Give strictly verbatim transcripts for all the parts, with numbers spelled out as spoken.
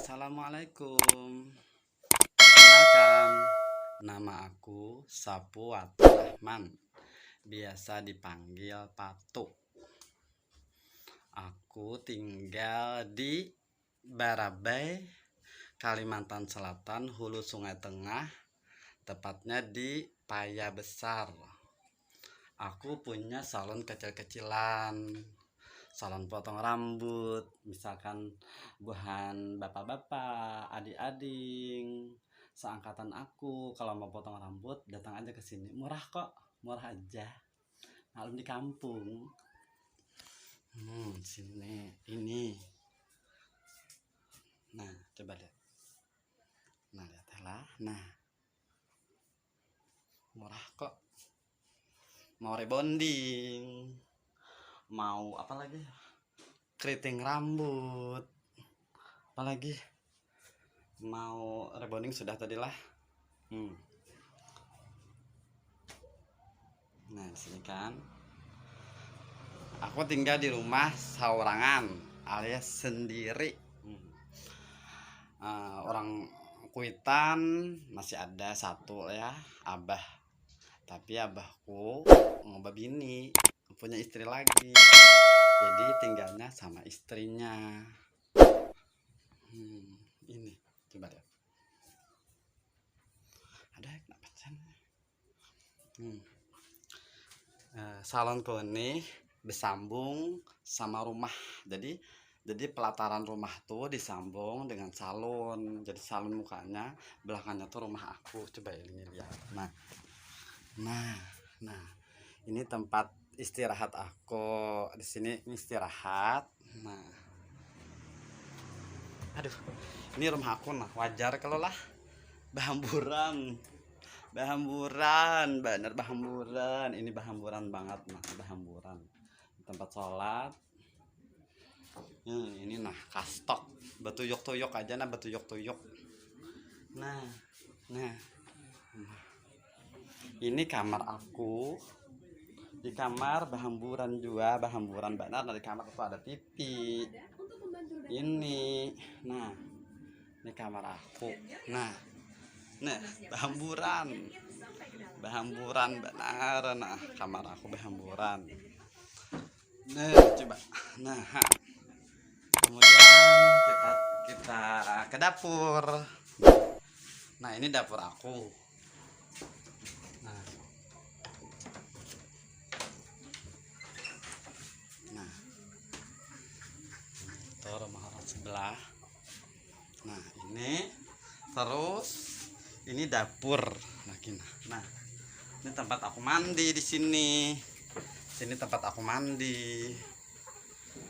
Assalamualaikum. Perkenalkan, nama aku Sapuatur Rahman. Biasa dipanggil Patu. Aku tinggal di Barabai, Kalimantan Selatan, Hulu Sungai Tengah, tepatnya di Paya Besar. Aku punya salon kecil-kecilan, salon potong rambut, misalkan buhan bapak-bapak, adik-ading, seangkatan aku, kalau mau potong rambut, datang aja ke sini. Murah kok, murah aja. Maklum di kampung. Hmm, sini, ini. Nah, coba lihat. Nah, lihat lah. Nah. Murah kok. Mau rebonding. Mau apa lagi? Keriting rambut. Apalagi? Mau rebonding sudah tadi lah. Hmm. Nah, di sini kan. Aku tinggal di rumah saurangan alias sendiri. Hmm. Eh, orang kuitan masih ada satu ya, abah. Tapi abahku mau babini, punya istri lagi. Jadi tinggalnya sama istrinya. Hmm, ini coba lihat. Ada kenapa sih? Hmm. Eh, salonku ini bersambung sama rumah. Jadi jadi pelataran rumah tuh disambung dengan salon. Jadi salon mukanya, belakangnya tuh rumah aku. Coba ini lihat. Nah. Nah, nah. Ini tempat istirahat aku. Di sini istirahat. Nah. Aduh, ini rumah aku nah. Wajar kalau lah bahamburan. Bahamburan, bener bahamburan. Ini bahamburan banget nah, bahamburan. Tempat sholat. Hmm, ini nah, kastok. Batuyuk-tuyuk aja nah, batuyuk-tuyuk. Nah, nah. Ini kamar aku. Di kamar bahamburan juga, bahamburan benar. Nah, di kamar aku ada T V. Ini, nah, ini kamar aku. Nah, nah, bahamburan. Bahamburan benar, nah, kamar aku bahamburan. Nah, coba. Nah, ha. Kemudian kita, kita ke dapur. Nah, ini dapur aku. Nah. Nah. Itu rumah orang sebelah. Nah, ini terus ini dapur lagi. Nah, nah, ini tempat aku mandi di sini. Sini tempat aku mandi.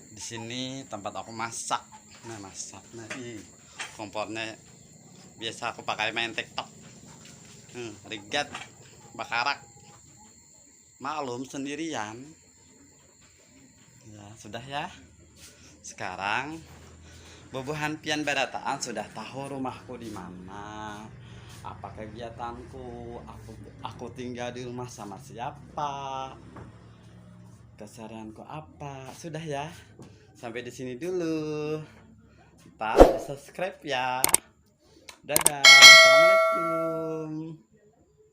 Di sini tempat aku masak. Nah, masak. Nah, ini kompornya biasa aku pakai main TikTok. Hmm, rigat, bakarak. Maklum sendirian. Ya, sudah ya. Sekarang bubuhan pian barataan sudah tahu rumahku di mana, apa kegiatanku, aku aku tinggal di rumah sama siapa, keseharianku apa. Sudah ya. Sampai di sini dulu. Ntar subscribe ya. Dadah. Assalamualaikum.